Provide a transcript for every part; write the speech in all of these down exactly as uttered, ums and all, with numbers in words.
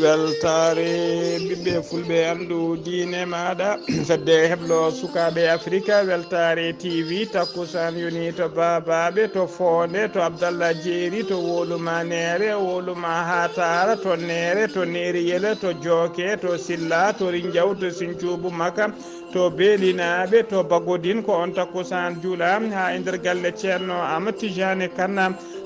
Weltaare ɓiɓɓe fulɓe, anndu diine maaɗa. Fedde heblo sukaaɓe Afrika, Weltaare T V, takkusaan yoni to Baabaaɓe, to Foonde, to Abdallah Jeeri, to Wolumaneere, Wolumahatara, to Neere, to Neeriyel, to Jooke, to Silla, to Rinjaw, to Sincuubu Maka, to Beelinaaɓe, to Bagodin, ko on takkusaan juula haa e nder galle Ceerno Amat Tijaani Kan,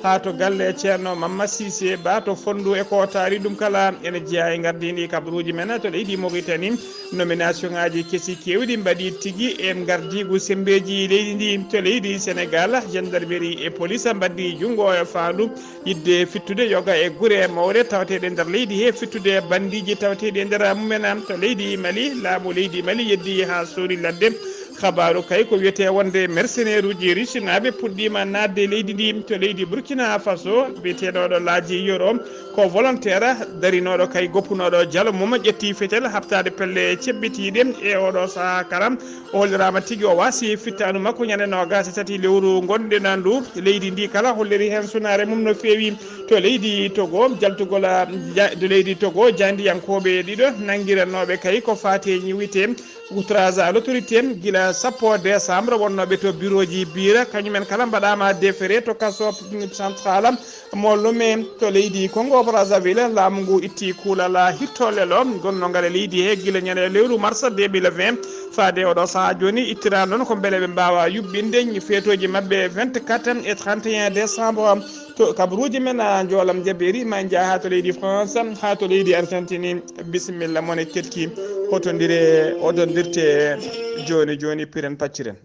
haa to galle Ceerno Mamma Siise Ba to Fonndu e Kootaari. Ɗum kala ene jeyaa e ngardiindi kabaruuji men to leydi Moritani. Nomination ŋaaji kesi keewɗi mbaɗi tigi e ngardiigu semmbeeji leydi ndi. To leydi Senegaal, gendarmerie e police mbaɗi junngo e faandu yidde fittude yoga e gure mawɗe tawateeɗe nder leydi he, fittude banndiiji tawateeɗi e nder mumen. To leydi Mali, laamu leydi Mali yeddi haa suuri ladde. Habaaru kay ko wiyetee wonde mercenaire uji Russie naaɓe puɗɗiima naatde leydi ndi. To leydi Burkina Faso, biyeteeɗo Laaji Yoro, ko volontaire darinooɗo kay goppunooɗo jalo mum, ƴetti fetel haɓtaade pelle ceɓɓitiiɗe e oɗo sahaa kala. O holliraama tigi o waasi fittaandu makko ñande noogaas e tati lewru ngonɗen ndu. Leydi ndi kala holliri heen sunaare mum no feewi. To leydi Togo, jaltugol, ah, ja-, to leydi Togo, jaandiyankooɓe ɗiɗo nanngiranooɓe kay ko faati e ñiwite outrage à l'autorité, gila sappo décembre, wonnooɓe to birooji Bira, kañumen kala mbaɗaama déféré to kaso central mo Lomé. To leydi Congo Brazzaville, laamu ngu itti kuulal hitto lelo gonnongal e leydi he gila ñande lewru mars deux mille vingt faade oɗo sahaa jooni. Ittira noon ko mbele ɓe mbaawa yuɓɓinde feetooji maɓɓe vingt-quatre e trente et un décembre. To kabaruuji men, a, njoolam jabeeri, ma en njah haa to leydi France, haa to leydi Argentine. Bisimilla mon e keɗki. Hotondire, hotondirte jooni jooni, piren pacciren.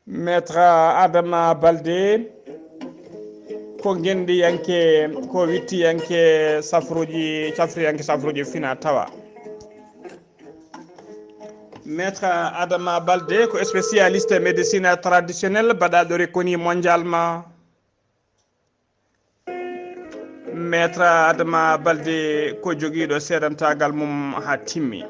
Maître Adama Balde, ko ngenndiyanke, ko wittiyanke safruuji, safriyanke safruuji fina tawa. Maître Adama Balde ko spécialiste médecine traditionnelle, baɗaaɗo reconnue mondialement. Maître Adama Balde ko jogiiɗo seedantaagal mum haa timmi.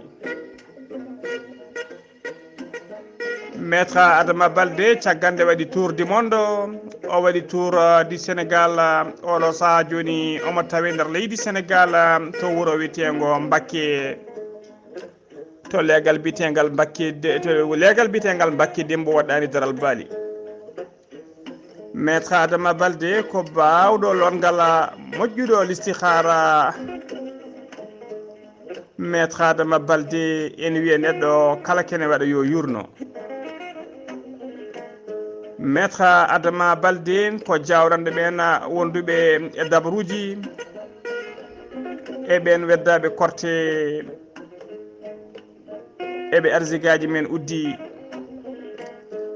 Maître Adama Balde, caggal nde waɗi tour du monde, o waɗi tour, euh, du Sénégal, euh, oɗo sahaa jooni omo tawe nder leydi Sénégal, euh, to wuro wiyeteengo Mbakke, to leegal biyeteengal Mbakke de-, to leegal biyeteengal Mbakke Dembo waɗɗaani daral baali. Maître Adama Balde ko baawɗo lonngal, moƴƴuɗo listihaara. Maître Adama Balde, ene wiya neɗɗo kala kene waɗa yo yurno. Maître Adama Balde ko jawranɗo ɓeen wonduɓe e dabaruuji, e ɓeen weddaaɓe korte, e ɓe arsigaaji men uddi.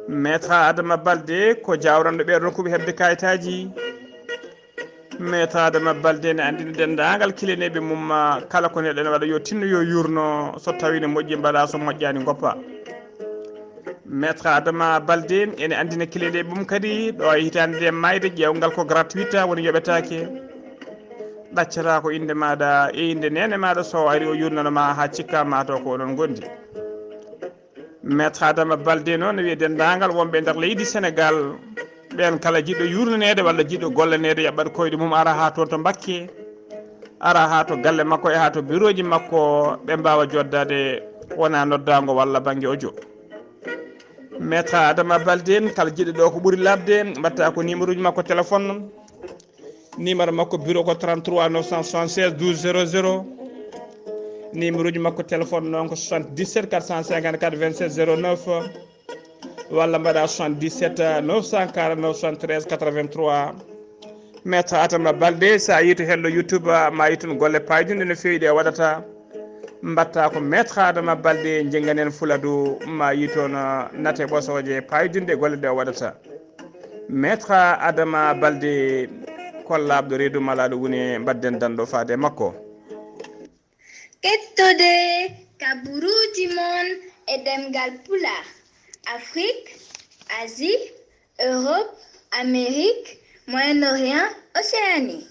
Maître Adama Balde ko jawranɗo ɓeen ronkuɓe heɓde kayitaaji. Maître Adama Balde ne anndina denndaangal kileneeɓe mum, ah, kala ko neɗɗo ene waɗa yo tinno yo yurno, so tawii ne moƴƴi mbaɗa, so moƴƴaani ngoppa. Maître Adama Balde ene anndina kileneeɓe mum kadi ɗo e hitaande nde maayde ƴeewngal ko gratuit, woni yoɓetaake. Ɗaccata ko innde maaɗa e innde neene maaɗa, so o ari o yurnano ma haa cikka ma taw ko onon ngondi. Maître Adama Balde noon wiye denndaangal wonɓe e nder leydi Sénégal, ɓeen kala jiɗɗo yurnaneede walla jiɗɗo gollaneede, yaɓɓat koyɗe mum, ara haa toon to Mbakke, ara haa to galle makko e haa to birooji makko, ɓe mbaawa joddaade wonaa noddaango walla bannge ojo. Maître Adama Balde, kala jiɗɗo ɗo ko ɓuri laaɓde, mbaɗta ko numéro uji makko téléphone. Numéro makko bureau ko trente-trois neuf cent soixante-seize douze zéro zéro. Numéro uji makko téléphone noon ko soixante-dix-sept quatre cent cinquante-quatre vingt-sept zéro neuf, walla mbaɗa soixante-dix-sept neuf cent quarante-neuf soixante-treize quatre-vingt-trois. Maître Adama Balde, so a yii to hello YouTube, ma yii toon golle paydunɗe no feewi ɗe waɗata. Mbaɗta ko Maître Adama Balde, njennganen Fuladu, ma yii toon, nate ɓosooje paydunɗe golle ɗe waɗata. Maître Adama Balde, kollaaɓɗo reedu mala ɗo woni mbadden danɗo faade e makko. Kettode kaburuuji mon e ɗemngal Pulaar, Afrik, Asie, Europe, Amérique, Moyen-Orient, Océanie.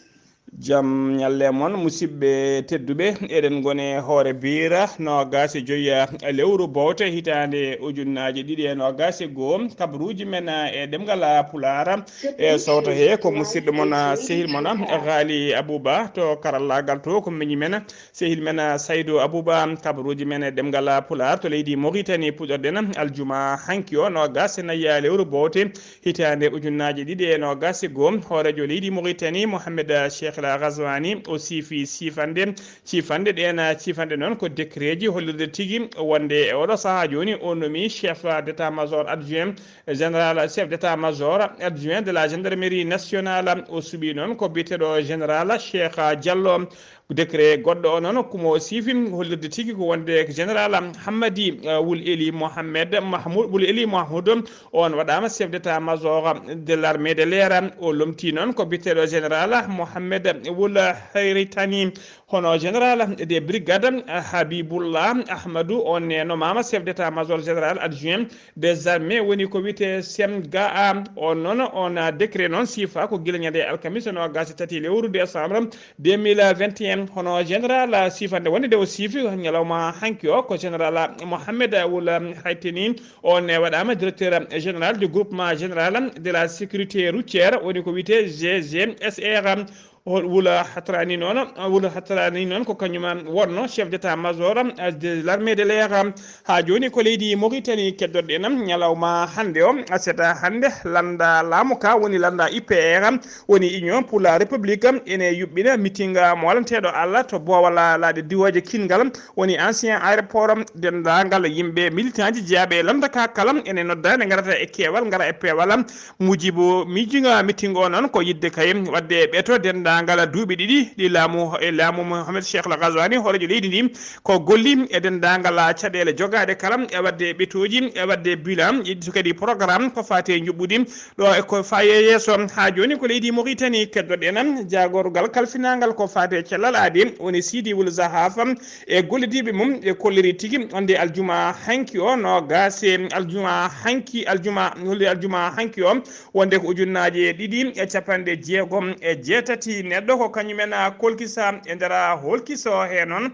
Jam ñalle mon, musidɓe tedduɓe. Eɗen ngone hoore biira noogaas e joyi lewru bowte hitaande ujunnaaje ɗiɗi e noogaas e goo. Kabaruuji men e ɗemngal Pulaar e sowto he ko musidɗo mon, sehil mon, Ghali Abouba to karallaagal to ko miñi men. Sehil men Saydou Abouba, kabaruuji men e ɗemngal Pulaar to leydi Mauritanie puɗɗorɗen aljuma hanki o noogaas e nayi lewru bowte hitaande ujunnaaje ɗiɗi e noogaas e goo. Hooreejo leydi Mauritanie Mohamed Cheikh El Ghazouani o siifi siifande ciifanɗe ɗeen ciifanɗe noon ko décret ji hollirde tigi wonde e oɗo sahaa jooni o nomi chef d'état-major adjoint général, chef d'état-major adjoint de la gendarmerie nationale. O suɓi noon ko biyeteeɗo général Cheikh Diallo. Décret goɗɗo o noon kumo siifi hollirde tigi ko wonde général Hammadi, eh, Wul Eli Mohamed Mahmoud, Wul Eli Mahmoud, on waɗaama chef d'état-major de l'armée de l'air. O lomti noon ko biyeteeɗo général Mohamed Wul Hayritani, hono général de brigade Habibullah Ahmadou, on ne nomaama chef d'état-major général adjoint des armées, woni ko wiyetee C M G A. On noon, on décret noon siifa ko gila ñande alkamisa noogaas e tati lewru décembre deux mille vingt et un. Hono général siifande wonde nde o siifi ñalawma hanki o ko général Mohamed Wul Hayteni, on ne waɗaama directeur général du groupement général de la sécurité routière, woni ko wiyetee G G S R. Wul Hatrani noon, Wul Hatrani noon ko kañum wonno chef d'état-major de l'armée de l'air. Haa jooni ko leydi Mauritanie keddorɗen ñalawma hannde o, aset hannde, lannda laamu ka woni lannda U P R, woni Union pour la République, ene yuɓɓina meeting mo walanteeɗo Allah to boowal laaɗe diwooje kinngal, woni ancien aéroport. Denndaangal yimɓe militanji jeyaaɓe e lannda ka kala ene nodda nde ngarata e keewal, ngara e peewal. Mujibu miijinga meeting o noon ko yiɗde kay waɗde ɓeto denndaangal duuɓi ɗiɗi ɗi laamu, e laamu Mohamed Cheikh El Ghazouani, hooreejo leydi ndi, ko golli e denndaangal caɗeele jogaaɗe kala e waɗde ɓetooji, e waɗde bilan, yiɗde kadi programme ko faati e njuɓɓudi ɗo e ko fayi e yeeso. Haa jooni ko leydi Mauritanie keddorɗen jaagorgal kalfinaangal ko faati e cellal aadi, woni Sidi Wul Zahaf, e gollidiiɓe mum ɓe kolliri tigi wonde aljuma hanki o noogaas e, aljuma hanki, aljuma, holli aljuma hanki o, wonde ko ujunnaaje ɗiɗi e capanɗe jeegom e jeetati neɗɗo ko kañumen kolkisa e nder holkiso he noon,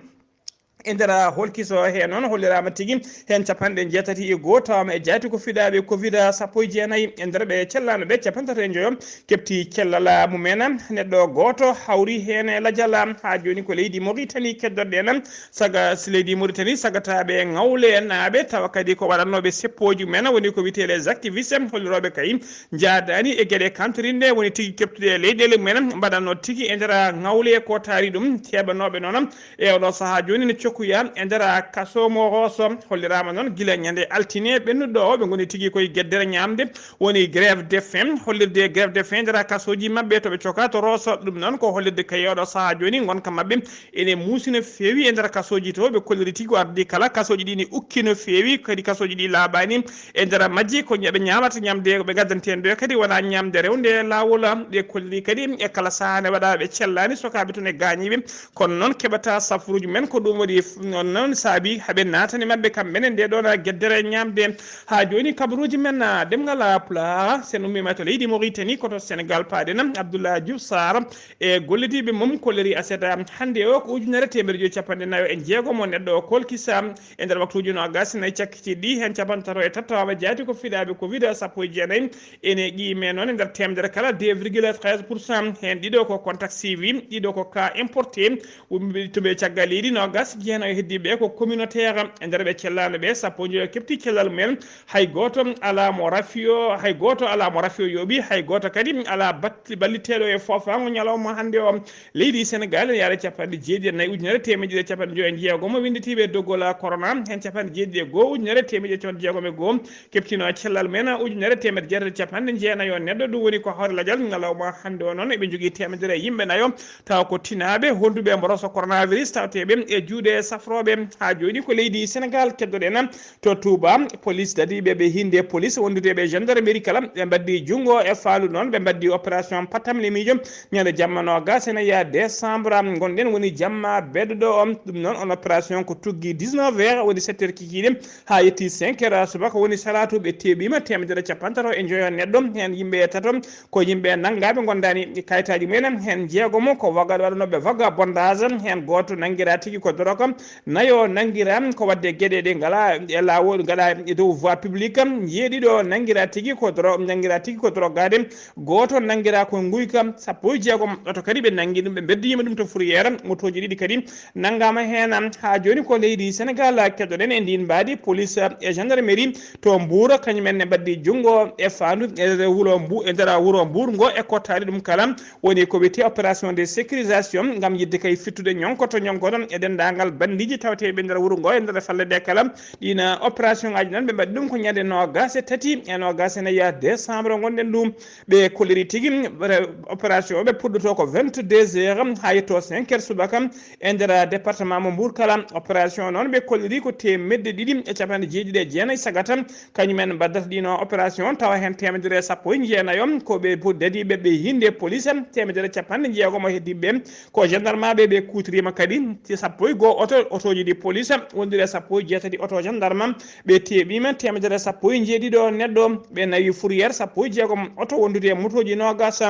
e nder holkiso he noon holliraama tigi heen capanɗe jeetati e goo tawaama e jaati ko fiɗaaɓe covid sappo e jeenayi, e nder ɓe cellaano ɓe capanɗe tati e njoyo keɓti cellal mumen. Neɗɗo gooto hawri heen e lajal. Haa jooni ko leydi Mauritanie keddorɗen, saga si leydi Mauritanie sagataaɓe ŋawlenaaɓe, tawa kadi ko waɗannooɓe seppooji mumen, woni ko wiyetee les activistes, hollirooɓe kay njaadaani e geɗe kantorinɗe, woni tigi keɓtude e leyɗeele mumen, mbaɗatnoo tigi e nder ŋawle ko taari ɗum. Keɓanooɓe noon e oɗo sahaa jooni ne cokkuya e nder kaso mo Rosso. Holliraama noon gila ñande altine ɓennuɗo o, ɓe ngoni tigi koye geddere ñaamde, woni grève de faim, hollirde grève de faim nder kasooji maɓɓe to ɓe coka to Rosso. Ɗum noon ko hollirde kay e oɗo sahaa jooni ngonka maɓɓe ene muusi no feewi e nder kasooji to. Ɓe kolliri tigi ko ardii kala kasooji ɗi ne ukki no feewi, kadi kasooji ɗi laaɓaani. E nder majji ko ɓe ñaamata ñamde, ko ɓe ngaddantee ɗo kadi wonaa ñamde rewnde laawol. Ɓe kolliri kadi e kala sahaa ne waɗa ɓe cellaani sokaaɓe toon e gaañiiɓe, kono noon keɓata safuruuji men. Ko ɗum waɗi noon, noon saabi haɓe naatani maɓɓe kamɓe ne nde ɗoon geddere ñaamde. Haa jooni kabaruuji men ɗemngal Pulaar, sen ummiima to leydi Mauritanie, ko to Sénégal paaɗen. Abdoulaye Diouf Sarr e gollidiiɓe mum kolliri aset hannde o ko ujunere teemedere joyi capanɗe nayo e jeegom o neɗɗo o kolkisa. E nder waktuuji noogaas e nayi cakkitiiɗi ɗi, heen capanɗe tato e tato tawaama jaati ko fiɗaaɓe covid sappo e jeenayi. Ene ƴiime noon e nder teemedere kala deux virgule treize pour cent. Heen ɗiɗo ko contact suivi, ɗiɗo ko cas importé. Wumɓe to ɓe caggal leydi noogaas e jeenayo heddiiɓe ko communautaire. E nder ɓe cellaano ɓe, sappo e joyo keɓti cellal mumen. Hay gooto alaa mo rafi o, hay gooto alaa mo rafi o yooɓi, hay gooto kadi alaa bat-, balliteeɗo e foofaango ñalawma hannde o. Leydi Senegaal ene yaara capanɗe jeeɗiɗi e nayi ujunere teemedde ɗiɗi e capanɗe joyi e jeegom winnditiiɓe doggol corona, heen capanɗe jeeɗiɗi e goo ujunere teemedde jeegom e goo keɓtino cellal mumen, ujunere teemedde jeetati e capanɗe jeenayo neɗɗo. Ɗum woni ko hawri lajal ñalawma hannde o. Noon eɓe njogii teemedere e yimɓe nayo tawa ko tinaaɓe holduɓe mboros coronavirus tawateeɓe e juuɗe safrooɓe. Haa jooni ko leydi Senegal keddoɗen to Touba. Police dadiiɓe ɓe hinnde police wondude ɓe gendarmerie kala ɓe mbaddi junngo e faandu noon ɓe mbaddi opération patam le miijo ñande jamma noogas ene yaa décembre ngonɗen woni jamma beɗɗo ɗo. Ɗum noon on opération ko tuggi dix-neuf heures woni sept heures kikiiɗe haa yetti cinq heures subaka woni salatu ɓe teeɓiima teemedere capantato e njoyo neɗɗo heen yimɓe e tato ko yimɓe nanngaaɓe ngondaani kayitaaji mumen heen jeegomo ko waga waɗanooɓe vaga bondage heen gooto nanngiraa tigi ko drogue nayo nanngiraa ko waɗde geɗe ɗe ngalaa e laawol ngalaa e dow voie publique jeeɗiɗo nanngiraa tigi ko dro nanngiraa tigi ko drogaade gooto nanngiraa ko nguyka sappo e jeegom oto kadi ɓe nanngi ɗum ɓe mbeddiima ɗum to fourrière motooji ɗiɗi kadi nanngaama heen haa jooni ko leydi Senegal keddoɗen e ndiin mbaadi police e gendarmerie to Mbuur kañum en ne mbaddi junngo e faandu e wuro Mbu e nder wuro Mbuur ngo e kottaali ɗum kala woni ko wiyetee opération de sécurisation ngam yiɗde kay fittude ñonkoto ñonkoto e denndaangal banndiiji taweteeɓe nder wuro ngo e nder falle ɗe kala ɗiin opération ngaji noon ɓe mbaɗi ɗum ko ñande noogas e tati e noogas ene yaa décembre ngonɗen ɗum ɓe kolliri tigi opération o ɓe puɗɗoto ko vingt-deux heures haa yetto cinq heures subaka e nder département mo Mbour kala opération noon ɓe kolliri ko teemedde ɗiɗi e capanɗe jeeɗiɗi e jeenayi sagata kañum en mbaddata ɗino opération tawa heen teemedere e sappo e jeenayo ko ɓe dadiiɓe ɓe hinnde police teemedere e capanɗe jeegom o heddiiɓe ko gendarmeɓe ɓe kuutoriima kadi sappo e goo oto otooji ɗi police wondude e sappo e jeetati oto gendarme ɓe teeɓiima teemedere e sappo e jeeɗiɗo neɗɗo ɓe nawi fourrière sappo e jeegom oto wondude e motooji noogas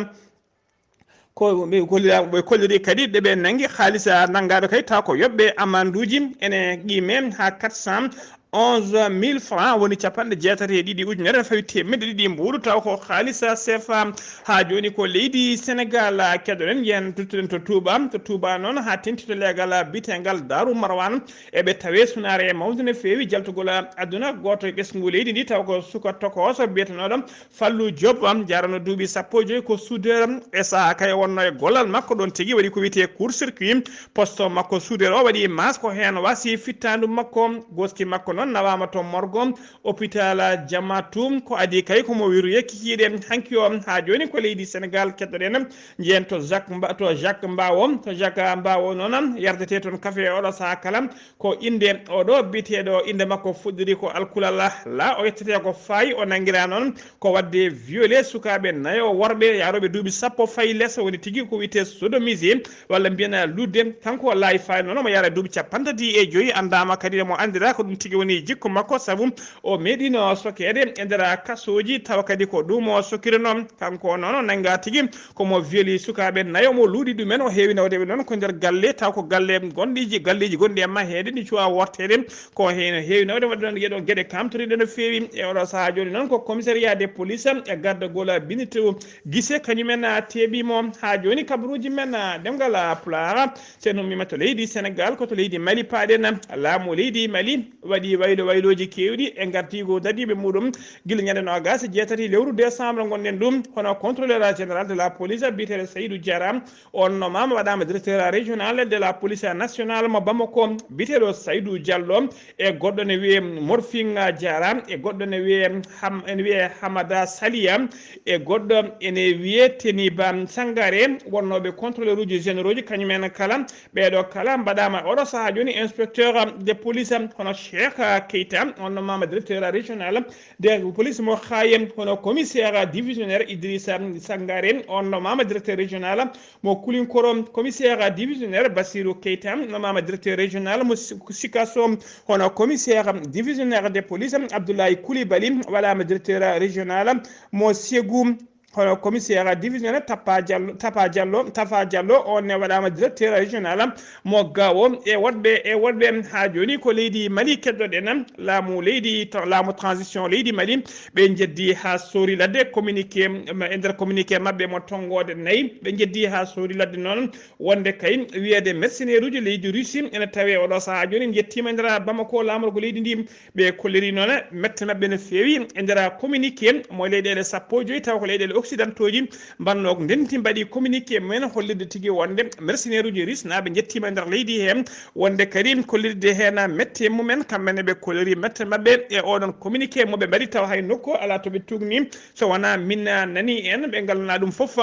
ko ɓe kollira ɓe kolliri kadi ɗe ɓe nanngi haalisa nanngaaɗo kadi taw ko yoɓɓe amanduuji ene qiime haa quatre cent onze mille francs woni capanɗe jeetati e ɗiɗi ujunere fawi teemedde ɗiɗi mbuuɗu taw ko haalisa C F A haa jooni ko leydi Senegal keddoɗen yen duttuɗen to Touba to Touba noon haa tenti to leegal biyetegal Daaru Marwan eɓe tawe sunaare mawde no feewi jaltugol aduna gooto e ɓesngu leydi ndi taw ko suka tokooso biyetenooɗo Fallou Diop jarano duuɓi sappo e joyi ko soudeur e saha kay wonno e gollal makko ɗon tigi waɗi ko wiyetee court circuit poste makko soudeur o waɗi mas ko heen wasi fittaandu makko goski makko noon nawaama to morgo hôpital Jamatou ko adii kay ko mo wiru yekkikiiɗe hanki o haa jooni ko leydi Senegal keddoɗen njiyen to Jacques Mba to Jacques Mbawo to Jacques Mbawo noon yardetee toon kafe e oɗo saha kala ko innde oɗo biyeteeɗo innde makko fuɗɗiri ko alkulal la o yettetee ko faayi o nanngiraa noon ko waɗde violé sukaaɓe nayo worɓe yahrooɓe duuɓi sappo fayi les woni tigi ko wiyetee sodomisé walla mbiyen luutde kanko wallaahi fayi noon omo yahra duuɓi capanɗe tati e joyi anndaama kadi omo anndiraa ko ɗum tigi woni jikku makko sabu o meeɗiino sokeede e nder kasooji tawa kadi ko ɗum o sokirnoo kanko noon o nanngaa tigi komo violi sukaaɓe nayo mo luuɗi ɗumen o heewi nawde ɓe noon ko nder galle taw ko galle gonɗiiji galleeji gonɗi e maheede ɗi cuwa worteede ko heen heewi nawde waɗde noon yeɗo geɗe kamtoriɗe no feewi e oɗo sahaa jooni noon ko commissariat de police e gardagol binito gise kañumen teeɓiimo haa jooni kabaruuji men ɗemngal pulaar sen ummima to leydi Senegal ko to leydi Mali paaɗen laamu leydi Mali waɗi waylo waylooji keewɗi e ngardiigu dadiiɓe muɗum gila ñande noogas e jeetati lewru décembre ngonɗen ɗum hono contrôleur général de la police biyeteeɗo Saydou Diarra on nomaama waɗaama directeur régional de la police nationale mo Bamako biyeteeɗo Saydou Diallo e goɗɗo ne wiyee Morfin Diarra e goɗɗo ne wiyee Ham ene wiyee Hamada Saliya e goɗɗo ene wiyee Teniba Sangare wonnooɓe contrôleur uji généraux ji kañumen kala ɓeeɗo kala mbaɗaama oɗo sahaa jooni inspecteur de police hono Cheikh Keita on nomaama directeur régional de police mo Xaayem hono commissaire divisionnaire Idrissa Sangare on nomaama directeur régional mo Kulinkoro commissaire divisionnaire Bassirou Keita nomaama directeur régional mo Sikasso hono commissaire divisionnaire de police Abdoulaye Koulibaly waɗaama directeur régional mo Ségou hono commissaire divisionnaire Tappa Diallo Tappa Diallo Tafa Diallo on ne waɗaama directeur régional mo Gao e woɗɓe e woɗɓe haa jooni ko leydi Mali keddoɗen laamu leydi laamu transition leydi Mali ɓe njeddi haa soori ladde communiqué e nder communiqué maɓɓe mo tonngoode nayi ɓe njeddi haa soori ladde noon wonde kay wiyeede mercenaire uji leydi Russie ene tawe oɗo sahaa jooni njettiima e nder Bamako laamorgo leydi ndi ɓe kolliri noon mette maɓɓe no feewi e nder communiqué mo leyɗeele sappo e joyi taw ko leyɗeele occidentaux ji mbannook ndenti mbaɗi communiqué mumen hollirde tigi wonde mercenaire uji russe naaɓe njettiima e nder leydi hee, wonde kadi kollirde heen mette mumen, kamɓe ne ɓe kolliri mette maɓɓe e oɗon communiqué mo ɓe mbaɗi, taw hay nokku alaa to ɓe tuugni so wonaa min nani en, ɓe ngalana ɗum fof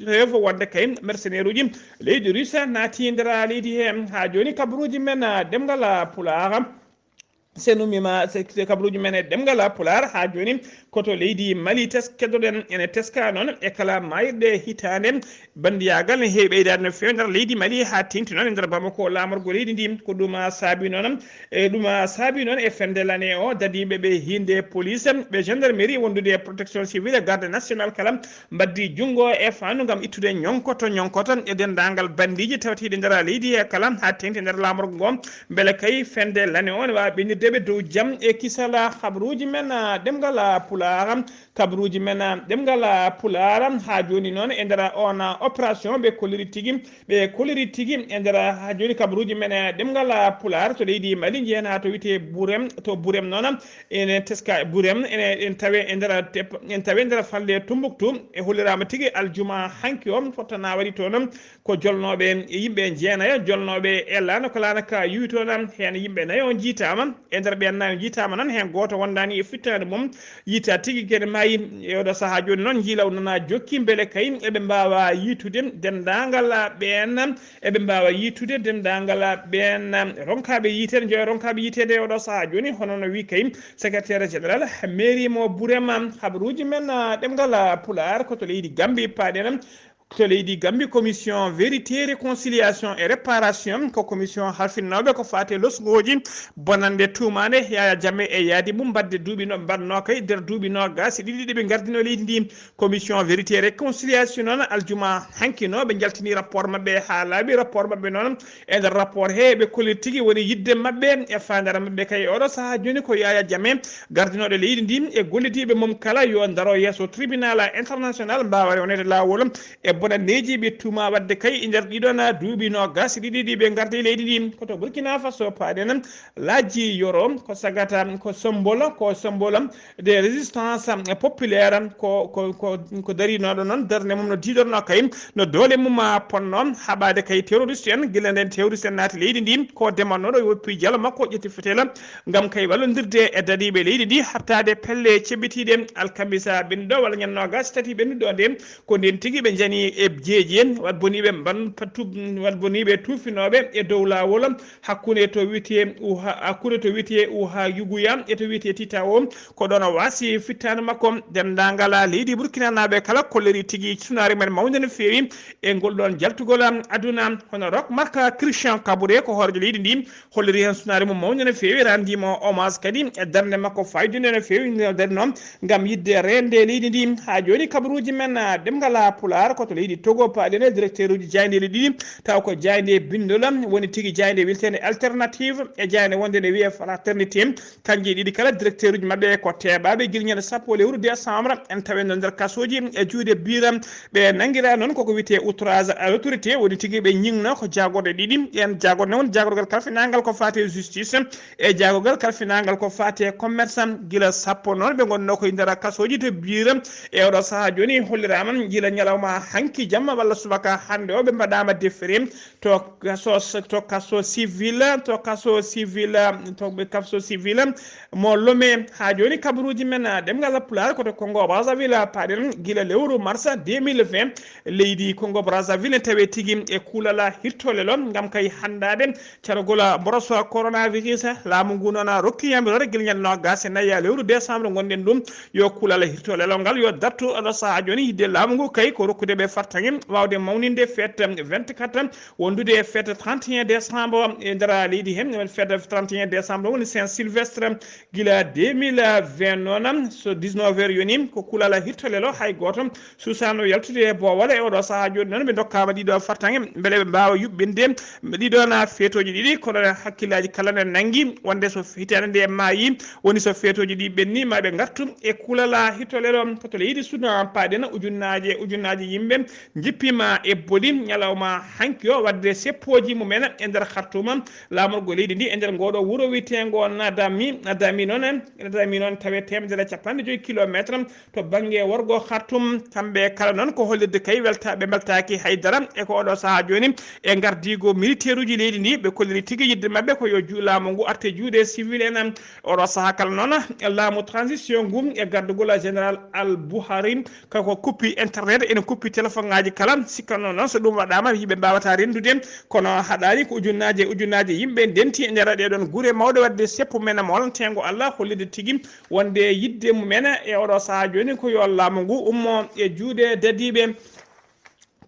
preuve wonde kay mercenaire uji leydi russe naati nder leydi hee. Haa jooni kabaruuji men, ah, ɗemngal, ah, Pulaar. Se nummima se, se kabaruuji men e ɗemngal Pulaar haa jooni, ko to leydi Mali tes-, keddoɗen. Ene teska noon e kala maayirɗe hitaande, banndiyaagal ne heewi ɓeydaade no feewi nder leydi Mali, haa teeŋti noon e nder Bamako, laamorgo leydi ndi. Ko ɗum saabi noon, e ɗum saabi noon e fende lane o, dadiiɓe ɓe hiinde police, ɓe gendarmerie, wondude e protection civile e garde nationale kala, mbaddi junngo e faandu ngam ittude ñonkoto ñonkoto e denndaangal banndiiji tawteeɗi nder leydi he kala, haa teeŋti nder laamorgo ngo, mbele kay fende lane o ne waawa ɓennirde ɓe dow jam e kisal. Habaruuji men, ah, ɗemngal, ah, Pulaar, kabaruuji men, ah, ɗemngal, ah, Pulaar, haa jooni noon e nder oon, ah, opération ɓe kolliri tigi, ɓe kolliri tigi e nder, ah, haa jooni kabaruuji men, eh, ɗemngal, ah, Pulaar to leydi Mali, njehen haa to wiyetee Burem, to Burem noon, ene teska Burem, ene, en tawe e nder tep-, en tawe e nder falle Tumbuktu, e holliraama tigi aljuma hanki o, fottana waɗi toon ko jolnooɓe e yimɓe jeenayo, jolnooɓe e laana ko laana ka yuwi toon, heen yimɓe nayo njiitaama, e nder ɓeen nayo njiitaama noon, heen gooto wondaani e fittaandu mum, yiita tigi kene maayi. E oɗo sahaa jooni noon, njiilaw nana jokki, mbele kay eɓe mbaawa yiitude denndaangal ɓeen, eɓe mbaawa yiitude denndaangal ɓeen ronkaaɓe yiiteede, njoya ronkaaɓe yiiteede e oɗo sahaa jooni, hono no wii kay secrétaire général mairie mo Burema. Habaruuji men, ah, ɗemngal, ah, Pulaar ko to leydi Gambi paaɗen. To leydi Gambi, commission vérité, réconciliation et réparation, ko commission halfinnooɓe ko faati e losngooji bonannde tuumaande Yaya Jammeh e yaadi mum, mbaɗde duuɓi no mbaɗnoo kay nder duuɓi noogaas e ɗiɗi ɗi ɓe ngardino leydi ndi. Commission vérité réconciliation noon, aljuma hanki no ɓe njaltini rapport maɓɓe haa laaɓi. Rapport maɓɓe noon, e nder rapport he ɓe kolli tigi woni yidde maɓɓe e faandaare maɓɓe kay e oɗo sahaa jooni ko Yaya Jammeh, gardinooɗo leydi ndi e gollidiiɓe mum kala yo ndaro yeeso tribunal international, mbaawa rewneede laawol e bonandeeji ɓe tuuma waɗde kay e nder ɗiɗon duuɓi noogaas e ɗiɗi ɗi ɓe ngardi e leydi ndi. Ko to Burkina Faso paaɗen, Laaji Yoro, ko sagata, ko symbole, ko symbole de résistance populaire, ko, ko, ko, ko darinooɗo noon, darnde mum no diidornoo kay, no doole mum, ah, potnoo haɓaade kay terroriste en, gila nden terroriste en naati leydi ndi, ko demannooɗo woppi jalo makko, ƴetti fetela ngam kay wallondirde e dadiiɓe leydi ndi, haɓtaade pelle ceɓɓitiiɗe alkamisa ɓennuɗo walla ñande noogaas e tati ɓennuɗo nde, ko ndeen tigi ɓe njani e jeeje, wat boniiɓe mban patu-, wat boniiɓe tuufinooɓe e dow laawol, hakkunde to wiyetee Uha, hakkunde to wiyetee Uha Yuguya e to wiyetee Tita o, ko ɗoon o waasi fittaandu makko. Denndaangal leydi Burkina naaɓe kala kolliri tigi sunaare men mawnde no feewi e ngol ɗoon jaltugol aduna. Hono Roch Marc Christian Kaboré ko hooreejo leydi ndi, holliri heen sunaare mum mawnde no feewi, renndii mo hommage kadi e darnde makko faayidude no feewi nde o darinoo ngam yiɗde reende leydi ndi. Haa jooni kabaruuji men, ah, ɗemngal Pulaar ko to leydi Togo paaɗen e directeur uji jaayndeeji ɗiɗi, taw ko jaaynde binndol woni tigi jaaynde wiyeteende Alternative e jaaynde wonde ne wiyee Fraternité. Kanji ɗiɗi kala directeur uji maɓɓe ko teeɓaaɓe gila ñande sappo lewru décembre. En tawenno nder kasooji e juuɗe biiram. Ɓe nanngiraa noon koko wiyetee outrage à l'autorité, woni tigi ɓe ñiŋno ko jaagorɗe ɗiɗi. Ɗeen jaagorɗe woni jaagorgal kalfinaangal ko faati e justice e jaagorgal kalfinaangal ko faati e commerce. Gila sappo noon ɓe ngonnoo koye nder kasooji to biiram. E oɗo sahaa jooni holliraama gila ñalawma hanki jamma walla subaka hannde o ɓe mbaɗaama déféré to kaso, to kaso civil, to kaso civil, to ɓe kaso civil mo Lomé. Haa jooni kabaruuji men, ah, ɗemngal Pulaar ko to Congo Brazzaville paaɗen gila lewru mars deux mille vingt. Leydi Congo Brazzaville ne tawee tigi e kuulal hirtolelo ngam kay hanndaade cargol mboros coronavirus. Laamu ngu noon rokki yamiroore gila ñande noogaas e nayi lewru décembre ngonɗen ɗum, yo kuulal hirtolelo ngal yo dartu oɗo sahaa jooni. Yiɗde laamu ngu kay ko rokkude ɓe fartaŋŋe waawde mawninde fête vingt-quatre, wondude e fête trente et un décembre e nder leydi hee. Fête trente et un décembre woni Saint Sylvestre. Gila deux mille vingt noon, so dix-neuf heures yoni, ko kuulal hirtolelo, hay gooto suusaano yaltude e boowal. E oɗo sahaa jooni noon, ɓe ndokkaama ɗiɗo fartaŋŋe mbele ɓe mbaawa yuɓɓinde ɗiɗo na feetooji ɗiɗi, kono hakkillaaji kala ne nanngi wonde so hitaande nde maayi, woni so feetooji ɗi ɓenni, ma ɓe ngartu e kuulal hirtolelo. Ko to leydi Sudan paaɗen, ujunnaaje, ujunnaaje yimɓe Njippiima e boli ñalawma hanki o, waɗde seppooji mum en e nder Khartoum, laamorgo leydi ndi e nder ngooɗo wuro wiyeteengo Nadami. Nadami noon, Nadami noon tawee teemedere e capanɗe joyi kilomeetre to bannge worgo Khartoum. Kamɓe kala noon ko hollirde kay welta-, ɓe mbeltaaki hay dara e ko oɗo sahaa jooni e ngardiigu militeeruuji leydi ndi. Ɓe kolliri tigi yiɗde maɓɓe ko yo ju-, laamu ngu arte juuɗe civil en. Oɗo sahaa kala noon, laamu transition ngu e gardugol Général Al Buhari, kako kuppi internet, ene kuppi téléphone ŋaaji kala. Sikkanno noon so ɗum waɗaama, yimɓe mbaawata renndude, kono haɗaani. Ko ujunnaaje e ujunnaaje yimɓe ndenti e nder ɗee ɗoon gure mawɗe, waɗde seppo men moolanteengo Allah, hollirde tigi wonde yiɗde mum en e oɗo sahaa jooni ko yo laamu ngu ummo e juuɗe dadiiɓe.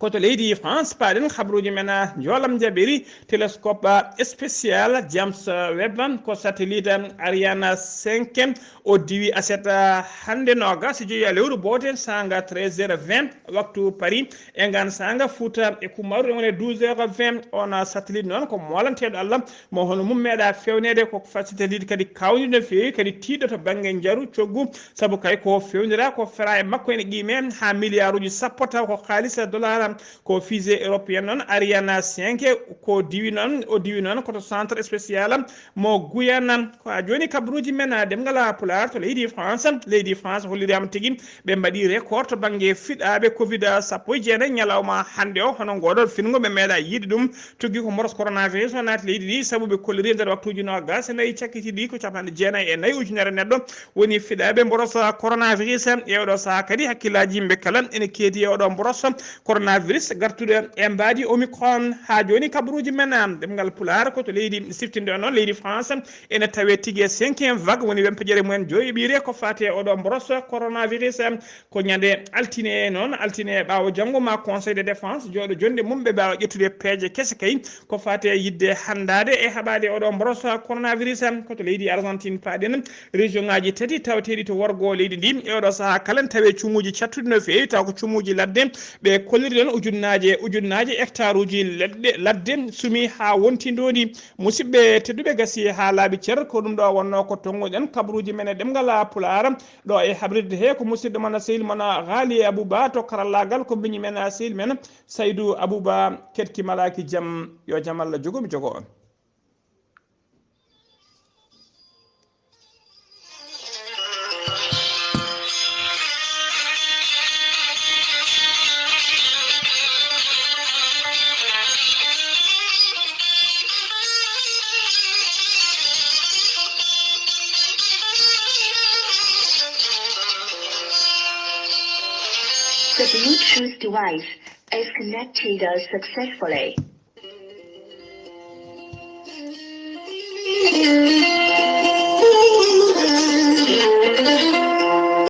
Ko to leydi France paaɗen habruuji men, a, njoolam jaɓiri. Télescope, a, spécial James Webb, ko satellite, a, Ariane cinq, o diwi aset, a, hannde noogas e joyi lewru boote, saanga treize heures vingt waktu Paris. E ngaan saanga Fuuta e Kummaru, ɗum woni douze heures vingt. On, a, satellite noon ko moolanteeɗo Allah, mo hono mum meeɗa feewneede, ko satellite kadi kaawniiɗo no feewi, kadi tiiɗɗo to bannge njaru coggu, sabu kay ko feewnira ko fera e makko ene qiime haa miliyaaruuji sappo, taw ko kaalis dollar. Ko fusée européenne noon Ariane cinq ko diwi noon, o diwi noon ko to centre spécial mo Guyane. Ko haa jooni kabaruuji men, a, ɗemngal Pulaar to leydi France. Leydi France holliraama tigi ɓe mbaɗi record to bannge fiɗaaɓe covid sappo e jeenayi ñalawma hannde o, hono ngooɗoo finngo ɓe meeɗaa yiide ɗum. Tuggi ko mboros coronavirus o naati leydi ndi, sabu ɓe kolliri e nder waktuuji noogas e nayi cakkitiiɗi ko capanɗe jeenayi e nayi ujunere neɗɗo woni fiɗaaɓe mboros coronavirus. E oɗo sahaa kadi hakkillaaji yimɓe kala ene keedi e oɗo mboros coronavirus gartuɗo e mbaadi Omicron. Haa jooni kabaruuji men, a, ɗemngal Pulaar ko to leydi siftinde o noon, leydi France, ene tawee tigi e cinquième vague, woni wempejere mumen joyiɓiire ko faati e oɗo mboros coronavirus. Ko ñande altine noon, altine ɓaawo janngo ma Conseil de défense jooɗo jonde mum ɓe mbaawa ƴettude peeje kese kay ko faati e yiɗde hanndaade e haɓaade oɗo mboros coronavirus. Ko to leydi Argentine paaɗen, région ŋaaji tati tawateeɗi to worgo leydi ndi e oɗo sahaa kala ne tawee cumuuji cattuɗi no feewi, taw ko cumuuji ladde. Ɓe kolliri ɗon ujunnaaje e ujunnaaje hectare uji leɗɗe, ladde sumi haa wonti ndoondi. Musidɓe tedduɓe, gasi haa laaɓi cer, ko ɗum ɗo wonnoo ko tonnguɗen kabaruuji men e ɗemngal Pulaar. Ɗo e habrirde he ko musidɗo mon, sehil mon, Ghali Abouba, to karallaagal ko miñi men, sehil men Saydou Abouba. Keɗki malaaki jam, yo jam Allah jogo mi jogo on. The Bluetooth device is connected successfully.